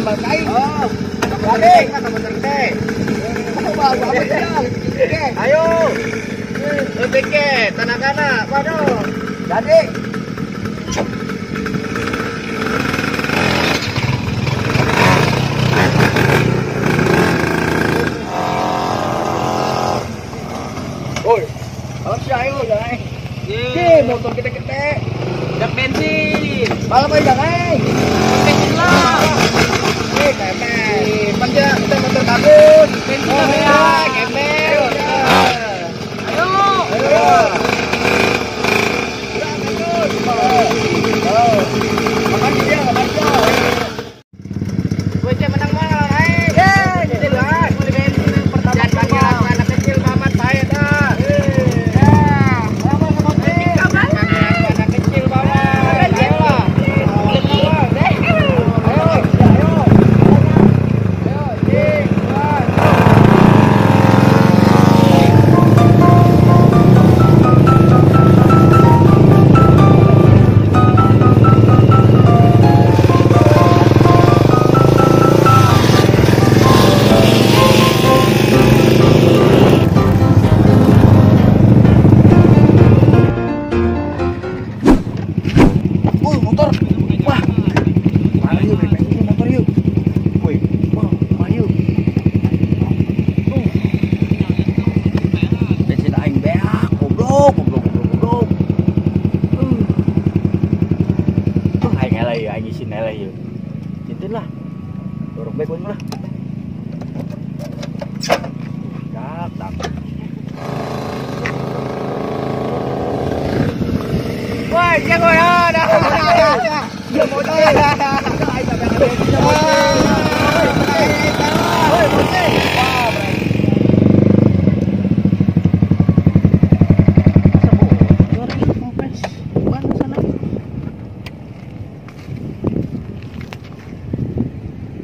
tambal kain. Oh. Gede, motor gede. Ayo. Lebih ke tanah kana. Waduh. Jadi. Oi. Awas ya ayo jangan. Ye, motor gede-gede. Dak bensin. Balap aja jangan. Bensin lah. Kemer. Panja, kita motor bagus. Bensin lah ya, kemer. Ayo. Ayo. Makan dia, makan dia. Gue menang mana lain. Beli bensin pertama. Jangan panggil aku anak kecil, Mamat pahit ah. Anak kecil, Mamat. Ayo lah. Ayo. Lah, dorong baik lah. Dak, dak. Wah, jago ya, dah. Ya modal.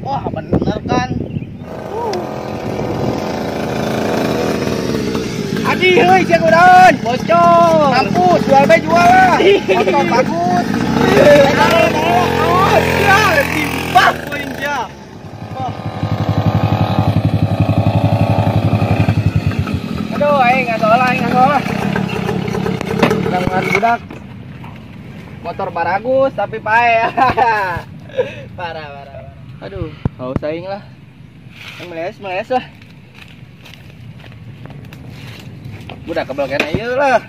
Wah, bener kan? Adi, heuy, jago daun. Bocor. Mampus, jual bae jual lah. Motor bagus. Oh, ya, timbang poin dia. Aduh, aing enggak salah, aing enggak salah. Budak-budak. Motor baragus tapi pae. Parah, parah. Aduh, haus aing lah. Yang meles lah. Budak kebel kena ieu lah.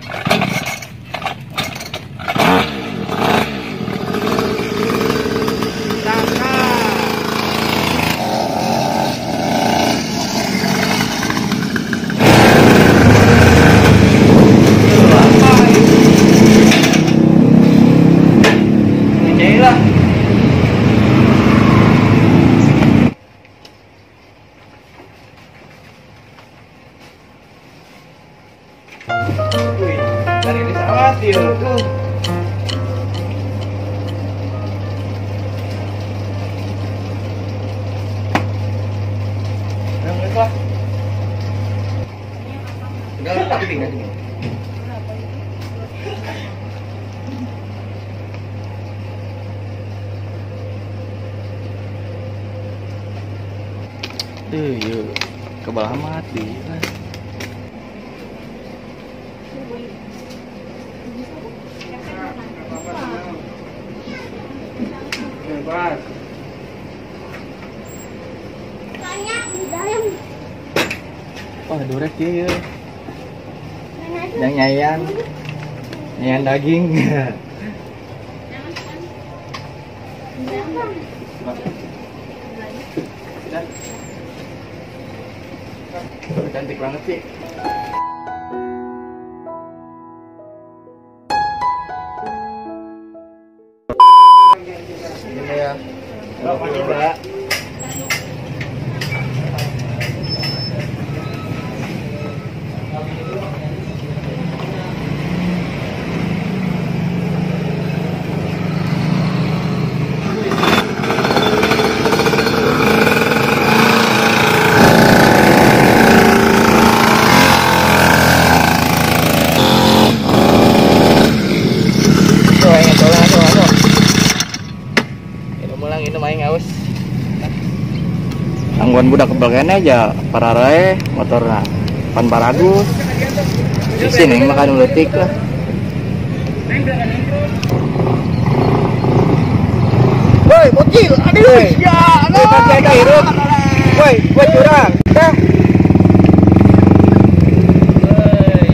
Wih, dari ini sangat dia tuh. Yang lah. Enggak, tapi enggak sini. Duh, yuk kebal amat di. Bebas. Banyak di dalam. Wah, durek ya. Yang nyayan. Nyayan daging. Cantik banget sih. Ini ya. Mbak. Minum aing aus. Tangguhan budak kebal kene aja pararae motorna pan baragus. Di sini makan leutik lah. Woi, bocil, aduh, ya, aduh. Woi, woi curang. Dah.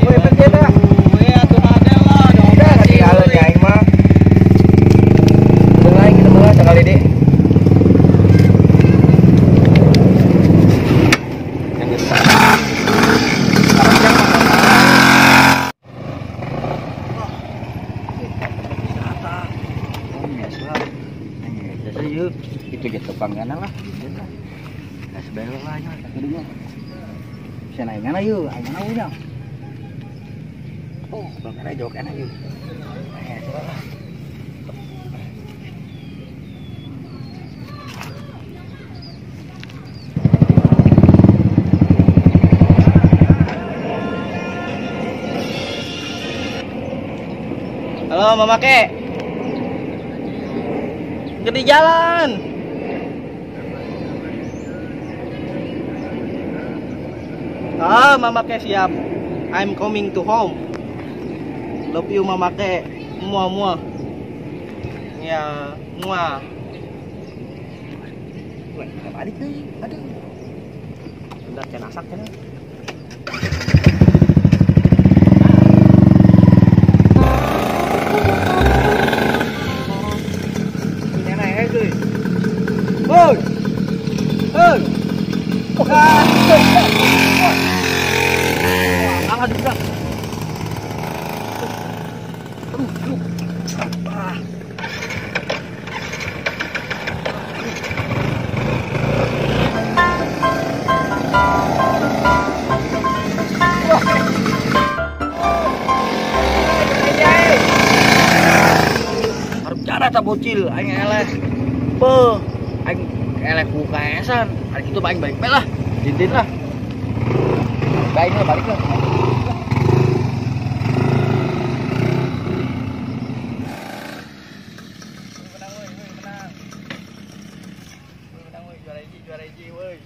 Woi, pencet dah. Woi, atuh ada lah, dah ketinggalan ya aing mah. Udah kita mulai sekali deh. Itu gitu panggana lah, gitu lah. Nah, sebelum lah nya kadunya. Bisa naik mana yuk, aing mana udah. Oh, bangkana jauh enak yuk. Eh, coba lah. Halo, Mama Ke. Ke di jalan. Ah, Mama Ke siap. I'm coming to home. Love you Mama Ke. Mua mua. Ya, mua. Wah, balik deui. Aduh. Bentar can asak cenah. Woi. Hei. Angkat dulu. Aduh, aduh. Ah. Harus cara tak bocil, aing eleh. Beuh, aing eleh buka esan. Hari itu aing balik lah. Dintin lah. Baik lah, balik lah. Menang, woi, menang. Menang, woi, juara hiji, woi.